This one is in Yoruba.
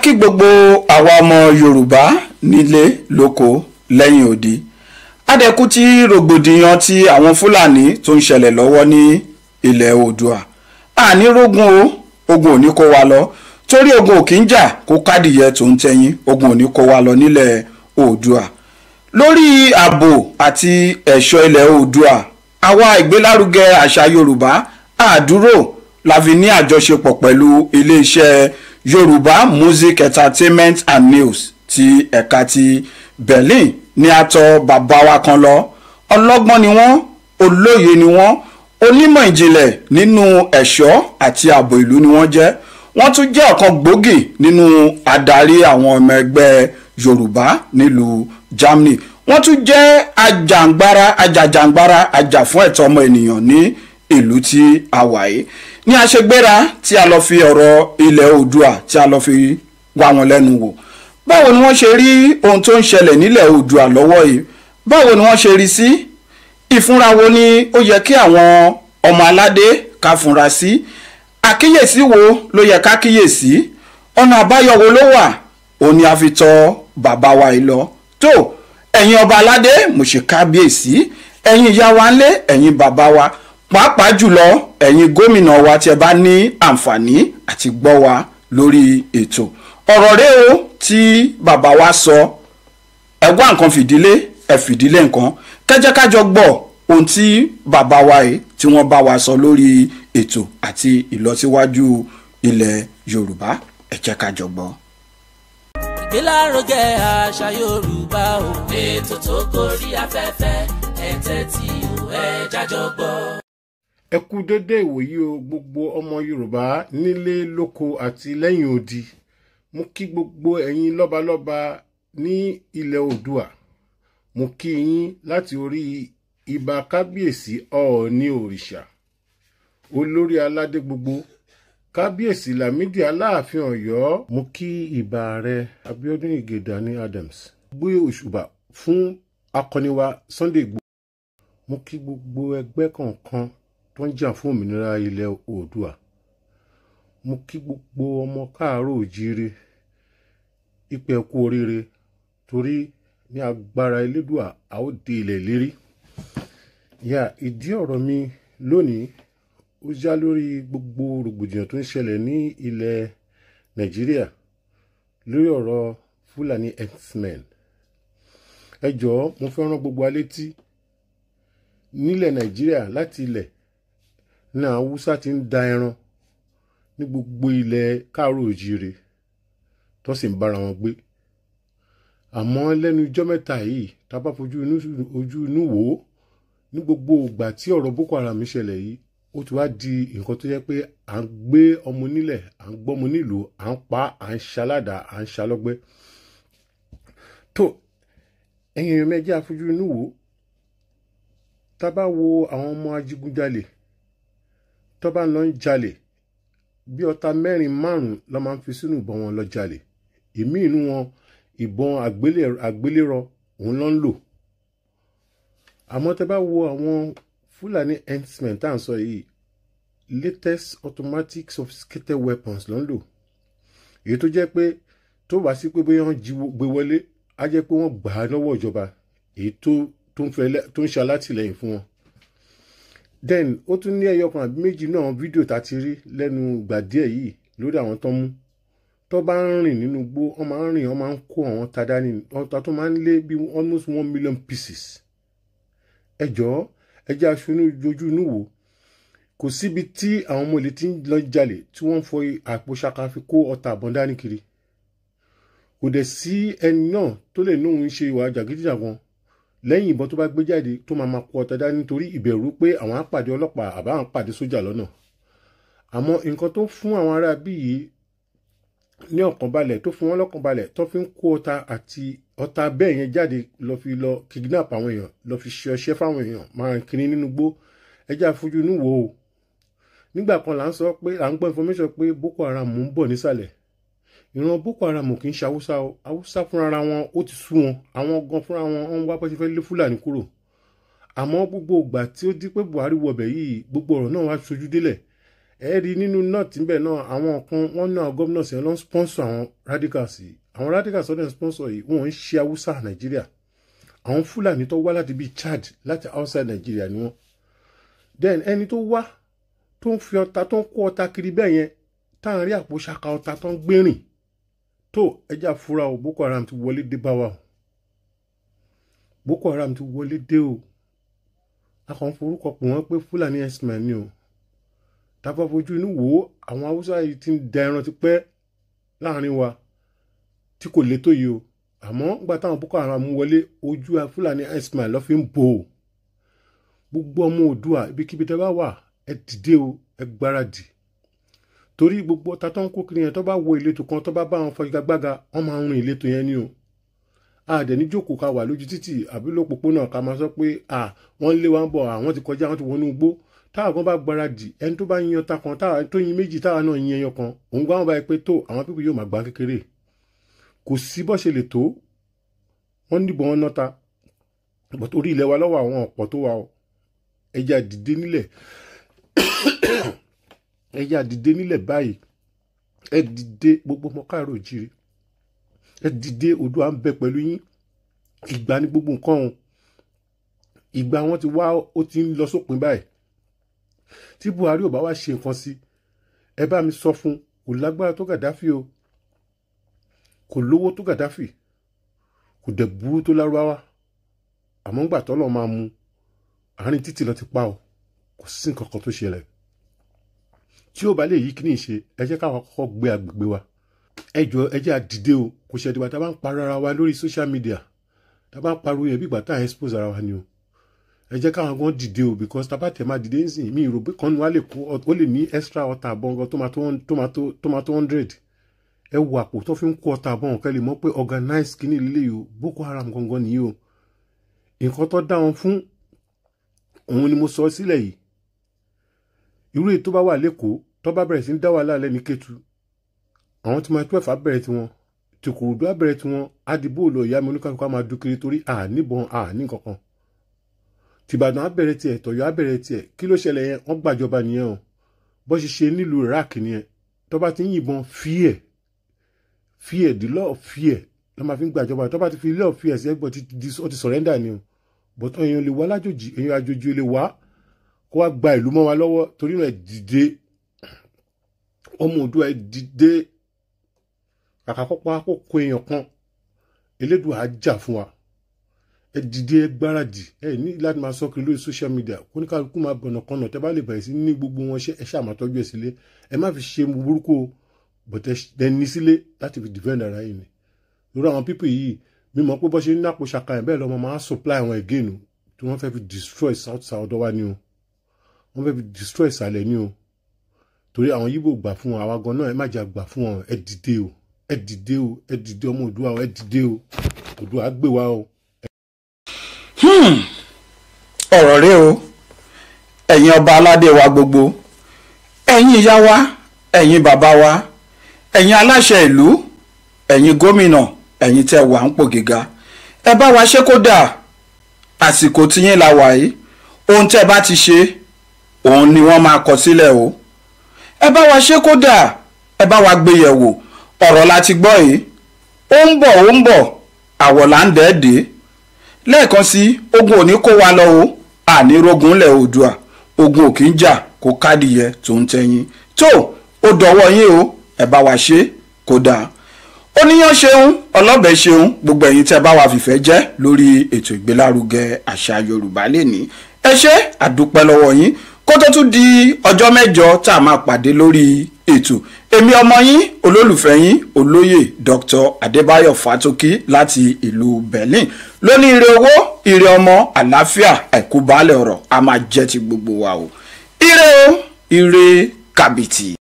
Kí gbogbo àwa ọmọ Yorùbá nílé lóko lẹ́yìn odi, adẹ́kù tí rògbòdìyàn ti àwọn Fúlàní tó ń ṣẹlẹ̀ lọ́wọ́ ní ilẹ̀ Oòduà. Àní rógun o, ogun ò ní kó wa lọ, torí ogun ò kí ń jà kó kádìyẹ tó ń tẹyin. Ogun ò ní kó wa lọ nílẹ̀ Oòduà. Lórí ààbò àti ẹ̀ṣọ́ ilẹ̀ Oòduà, àwa ìgbélárugẹ àṣà Yorùbá àdúrò la fi ní àjọṣepọ̀ pẹ̀lú iléeṣẹ́ Yorùbá Music Entertainment and News ti ẹ̀ka ti Berlin ní àtọ̀ bàbá wa kan lọ. Ọlọ́gbọ́n ni wọ́n, olóye ni wọ́n, onímọ̀ ìjìnlẹ̀ nínú ẹ̀ṣọ́ àti ààbò ìlú ni wọ́n jẹ́. Wọ́n tún jẹ́ ọ̀kan gbòógì nínú adarí àwọn ọmọ ẹgbẹ́ Yorùbá nílùú Germany. Wọ́n tún jẹ́ ajàǹgbara, ajàjàǹgbara, ajàfún ẹ̀tọ́ ọmọ ènìyàn ní ìlú tí a wà yìí. Ní àṣegbéra tí a lọ fi ọ̀rọ̀ ilẹ̀ Oòduà tí a lọ fi wá wọn lẹ́nu wò, báwo ni wọ́n ṣe rí ohun tó ń ṣẹlẹ̀ nílẹ̀ Oòduà lọ́wọ́ yìí? Báwo ni wọ́n ṣe rí sí? Ìfúnra wo ni ó yẹ kí àwọn ọmọ aládé ká fúnra sí? Àkíyèsí wo ló yẹ ká kíyèsí? Ọ̀nà àbáyọ wo ló wà? Òun ni a fi tọ̀ bàbá wa yìí lọ. Tó ẹ̀yin ọba aládé, mo ṣe kábíyèsí. Ẹ̀yin ìyá wa ńlé, ẹ̀yin bàbá wa, pàápàá jùlọ ẹ̀yin gómìnà wa tí ẹ bá ní àǹfààní àti gbọ́ wa lórí ètò ọ̀rọ̀ rẹ o tí bàbá wa sọ, ẹ wá nǹkan fìdílé, ẹ fìdílé nǹkan, kẹjẹkájọ gbọ́ ohun tí bàbá wa yìí tí wọ́n bá wa sọ lórí ètò àti ìlọsíwájú ilẹ̀ Yorùbá. Ẹ jẹ́ ká jọ gbọ́. Ìgbélárugẹ àṣà Yorùbá o. Ètò tó gorí afẹ́fẹ́, ẹ tẹ́tí o, ẹ jájọ gbọ́. Ẹ kú dédé ìwòyí o, gbogbo ọmọ Yorùbá nílé lóko àti lẹ́yìn odi. Mo kí gbogbo ẹ̀yin lọ́balọ́ba ní ilẹ̀ Oòduà. Mo kí yín láti orí ibà kábíyèsí Ọọ̀ni òrìṣà, olórí aládé gbogbo, kábíyèsí Lámídì Aláàfin Ọ̀yọ́. Mo kí ìbà rẹ Abíọ́dún Ìgè Gani Adams, gbé òṣùbà fún akọni wa Sunday Igboho. Mo kí gbogbo ẹgbẹ́ kọ̀ọ̀kan tó ń jà fún òmìnira ilẹ̀ Oòduà. Mo kí gbogbo ọmọ káàárọ̀ òjíire ìpè kú oríire, torí ní agbára Elédùà a ó dé ilẹ̀ ìlérí. Yà ìdí ọ̀rọ̀ mi lónìí, ó já lórí gbogbo rògbòdìyàn tó ń ṣẹlẹ̀ ní ilẹ̀ Nàìjíríà lórí ọ̀rọ̀ Fúlàní herdsmen. Ẹ jọ̀ọ́, mo fẹ́ rán gbogbo wa létí, nílẹ̀ Nàìjíríà, láti ilẹ̀ ní àwọn Haúsá ti ń da ẹran ní gbogbo ilẹ̀ káàárọ̀ òjíire tó sì ń bára wọn gbé. Àmọ́ lẹ́nu ijọ́ mẹ́ta yìí, tá a bá fojú ojú inú wò ó, ní gbogbo ìgbà tí ọ̀rọ̀ Boko Haram ṣẹlẹ̀ yìí, ó ti wá di nǹkan tó jẹ́ pé à ń gbé ọmọ nílẹ̀, à ń gbọ́mọ nílùú, à ń pa, à ń ṣaládàá, à ń ṣalọ́gbẹ́. Tó ẹ̀yin èèyàn mi, ẹ jẹ́ àfojú inú wò ó. Tá a bá wo àwọn ọmọ ajigunjalè tó bá ń lọ ń jalè, bí ọta mẹ́rin márùn-ún ló máa ń fi sínú ìbọn wọn lọ jalè. Ìmí inú wọn, ìbọn àgbélérọ òun ló ń lò. Àmọ́ tẹ́ bá wo àwọn Fúlàní herdsmen tá à ń sọ yìí, latest automatic sophisticated weapons ló ń lò, èyí tó jẹ́ pé tó bá sí pé bóyá wọ́n jí gbé wọlé, á jẹ́ pé wọ́n gbà á lọ́wọ́ ìjọba èyí tó ń ṣe alátìlẹyìn fún wọn. Then ó tún ní ẹyọ kan àbí méjì náà fídíò tá a ti rí lẹ́nu ìgbà díẹ̀ yìí lórí àwọn tó ń mú tó bá ń rìn nínú igbó. Wọ́n máa ń rìn, wọ́n máa ń kó àwọn ta dání, ọta tó máa ń lé bí almost 1 million pieces. Ẹ jọ̀ọ́, ẹ jẹ́ aṣọ ojú inú wò. Kò síbi tí àwọn ọmọ ilé tí ń lọ jalè tí wọ́n ń fọ àpò ṣaka fi kó ọta àbọ̀n dání kiri. Kò dẹ̀ sí ẹni náà tó lè ní òun ṣe ìwà jàgídíjàgan lẹ́yìn ìbọn tó bá gbé jáde tó máa máa kó ọta dání, nítorí ìbẹ̀rù pé àwọn á pàdé ọlọ́pàá àbá àwọn pàdé sójà lọ́nà. Àmọ́ nǹkan tó fún àwọn ará bí yìí ní ọ̀kàn balẹ̀, tó fún wọn lọ́kàn balẹ̀, tó fi ń kó ọta àti ọta bẹ́ẹ̀ yẹn jáde lọ fi lọ kidnap àwọn èèyàn, lọ fi ṣe ọṣẹ́ fáwọn èèyàn máa kiri nínú igbó, ẹ jẹ́ àfojú inú wò ó. Nígbà kan là ń sọ pé à ń gbọ́ information pé Boko Haram ń bọ̀ nísàlẹ̀. Ìran Boko Haram kì í ṣe Haúsá o. Haúsá fúnra wọn, ó ti sú wọn. Àwọn gan fúnra wọn ń wá bó ṣe fẹ́ lé Fúlàní kúrò. Àmọ́ gbogbo ìgbà tí ó di pé Buhari wọbẹ̀ yìí, gbogbo ọ̀rọ̀ náà wá sojú délẹ̀. Ẹ rí nínú north níbẹ̀ náà, àwọn kan wọ́n náà gómìnà sí ló ń sponsor àwọn radicals yìí. Àwọn radicals tó ń sponsor yìí, wọ́n ń ṣe Haúsá Nàìjíríà, àwọn Fúlàní tó wá láti bíi Chad, láti outside Nàìjíríà ni wọ́n. Then ẹni tó wá tó ń fi ọta, tó ń kó ọta kiri bẹ́ẹ̀ yẹn, tá à ń rí àpò ṣaka ọta tó ń gbérìn tó, ẹja fura o. Boko Haram ti wọlé dé bá wa o. Boko Haram ti wọlé dé o. A kàn ń forúkọ pè wọ́n pé Fúlàní herdsmen ni o. Tábà fojú inú wò ó, àwọn Haúsá yìí ti ń da ẹran tipẹ́ láàrin wa tí kò lè tó yìí o. Àmọ́ nígbà táwọn Boko Haram wọlé, ojú Fúlàní herdsmen ló fi ń bò ó. Gbogbo ọmọ Oòduà, ibikíbi tẹ́ bá wà, ẹ dìde o, ẹ gbáradì, torí gbogbo ọta tó ń kó kiri yẹn, tó bá wo ìletò kan, tó bá bá wọn fọgbàgbàgà, wọn máa ń rin ìletò yẹn ni o. A dẹ̀ ní jókòó ká wà lójú títì àbí lópòpónà ká máa sọ pé à wọ́n ń lé wa ń bọ̀, àwọn ti kọjá, wọ́n ti wọnú igbó. Táwọn kan bá gbáradì, ẹni tó bá yin ọta kan, táwa tó yin méjì, táwa náà yin ẹyọ kan, òun gbá wọn báyìí pé tó àwọn pípọ̀ yóò máa gbá kékeré. Kò sí bó ṣe lè tó, wọ́n níbọn, wọn nọ́ta, but orí ilẹ̀ wa lọ́wọ́ àwọn ọ̀pọ̀ tó wà o. Ẹja dìde nílẹ̀, ẹja dìde nílẹ̀ báyìí. Ẹ dìde, gbogbo ọmọ káàárọ̀ òjíire, ẹ dìde. Oòduà ń bẹ pẹ̀lú yín. Ìgbà ní gbogbo nǹkan o. Ìgbà wọn ti wá, ó ti ń lọ sópin báyìí. Tí Buhari ò bá wá ṣe nǹkan sí, ẹ bá mi sọ fún, kò lágbára tó Gàdáfì o, kò lówó tó Gàdáfì, kò dẹ̀ burú tó Lárúbáwá. Àmọ́ ńgbà tọ́lọ̀ máa mu, àárín títì lọ ti pa o. Kò sí nǹkan kan tó ṣẹlẹ̀ tí ó bá lè yí kíní ṣe. Ẹ jẹ́ káwa kọ́kọ́ gbé agbègbè wa. Ẹ jọ, ẹ jẹ́ àdìde o. Kò ṣe ìdìbò tá a bá ń parọ́ ara wa lórí social media, tá a bá ń pariwo yẹn bí ìgbà tá à ń expose ara wa ni o. Ẹ jẹ́ káwọn gan dìde o, because tá a bá tẹ̀ máa dìde nísìnyí, mi rò pé kan nu wa lè kó ó lè ní extra ọta àbọ̀n gan tó máa tó 100. Ẹ wo àpò tó fi ń kó ọta àbọ̀n, kẹ́ lè mọ̀ pé organize kíní lílé yìí o. Boko Haram gangan nìyí o. Nǹkan tó dá wọn fún òun ni mo sọ sílẹ̀ yìí. Irú èyí tó bá wà lẹ́kọ̀ọ́, tó bá bẹ̀rẹ̀ sí ń dá wàhálà lẹ́ni Kétu, àwọn tí máa 12 á bẹ̀rẹ̀ tiwọn, tí Kòròdú á bẹ̀rẹ̀ tiwọn, àdìbò lọ ìyá mi, oníkàlùkù á máa dún kiri torí àníbọn, àní kankan. Tìbàdàn á bẹ̀rẹ̀ tiẹ̀, tọ̀yọ́ á bẹ̀rẹ̀ tiẹ̀. Kí ló ṣẹlẹ̀ yẹn? Wọ́n gbàjọba nìyẹn o. Bó ṣe ṣe nílùú Iraq nìyẹn. Tó bá ti ń yìnbọn, fear, fear, the law of fear ló máa fi ń gbàjọba. Tó bá ti fi law of fear sí ẹgbọ́n, ó ti surrender ni o. But èèyàn lè wá lájòjì, èèyàn àjòjì lè wá kó wá gba ìlú mọ́ wa lọ́wọ́. Torí náà, ẹ dìde, ọmọ Oòduà, ẹ dìde. Kàkà kọ́pá kó kó èèyàn kan, Elédùà á jà fún wa. Ẹ dìde, ẹ gbáradì. Ẹ ní láti máa sọ kiri lórí social media, kó ní kálukú máa bọ̀nà kanà. Tẹ bá lè bẹ̀rẹ̀ sí ní gbogbo wọn ṣe, ẹ ṣáà máa tọ́jú ẹ sílé. Ẹ má fi ṣe burúkú o, but ẹ ní sílé láti fi defend ara yìí ni. Lórí àwọn people yìí, mímọ̀ pé bọ́ ṣe ń nápò ṣaka ẹ̀ bẹ́ẹ̀ lọ́mọ máa supply àwọn again o, tí wọ́n fẹ́ fi destroy south south wa ni o. Wọ́n fẹ́ fi destroy ìsàlẹ̀ ni o, torí àwọn Yíbò gbà fún wọn. Àwa gan náà, ẹ má jà gbà fún wọn. Ẹ dìde o, ẹ dìde o, ẹ dìde, ọmọ Oòduà o, ẹ dìde o. Oòduà gbé wa o. Ọ̀rọ̀ rẹ o. Ẹ̀yin ọba aládé wa gbogbo, ẹ̀yin ìyá wa, ẹ̀yin bàbá wa, ẹ̀yin aláṣẹ ìlú, ẹ̀yin gómìnà, ẹ̀yin tẹ́ wà ń pò gíga, ẹ bá wa ṣe kó dà. Àsìkò tíyín la wà yìí. Ohun tẹ́ bá ti ṣe, òun ni wọ́n máa kọ sílẹ̀ o. Ẹ bá wa ṣe kó dà, ẹ bá wa gbé yẹ̀wò. Ọ̀rọ̀ la ti gbọ́ yìí. Ó ń bọ̀, ó ń bọ̀, àwọ̀ là ń dẹ́ẹ̀dẹ́ lẹ́ẹ̀kan sí. Ogun ò ní kó wa lọ o. Àní rogun lẹ̀ Oòduà. Ogun ò kì í jà kó kádìyẹ tó ń tẹ̀yìn tó. Ó dọwọ́ yín o. Ẹ bá wa ṣe kó dáa. Oníyàn ṣeun, ọlọ́bẹ̀ ṣeun, gbogbo ẹ̀yin tẹ́ bá wa fìfẹ́ jẹ́ lórí ètò ìgbélárugẹ àṣà Yorùbá lẹ́ni, ẹ ṣé, àdúpẹ́ lọ́wọ́ yín. Kó tó tún di ọjọ́ mẹ́jọ tá a máa pàdé lórí ètò, èmi ọmọ yín, olólùfẹ́ yín, olóyè Dr. Adébáyọ̀ Fátókí láti ìlú Berlin lóní ire owó, ire ọmọ, àlàáfíà, àìkú baálẹ̀ ọ̀rọ̀ a máa jẹ́ ti gbogbo wa o. Ire o, ire kàbìtì.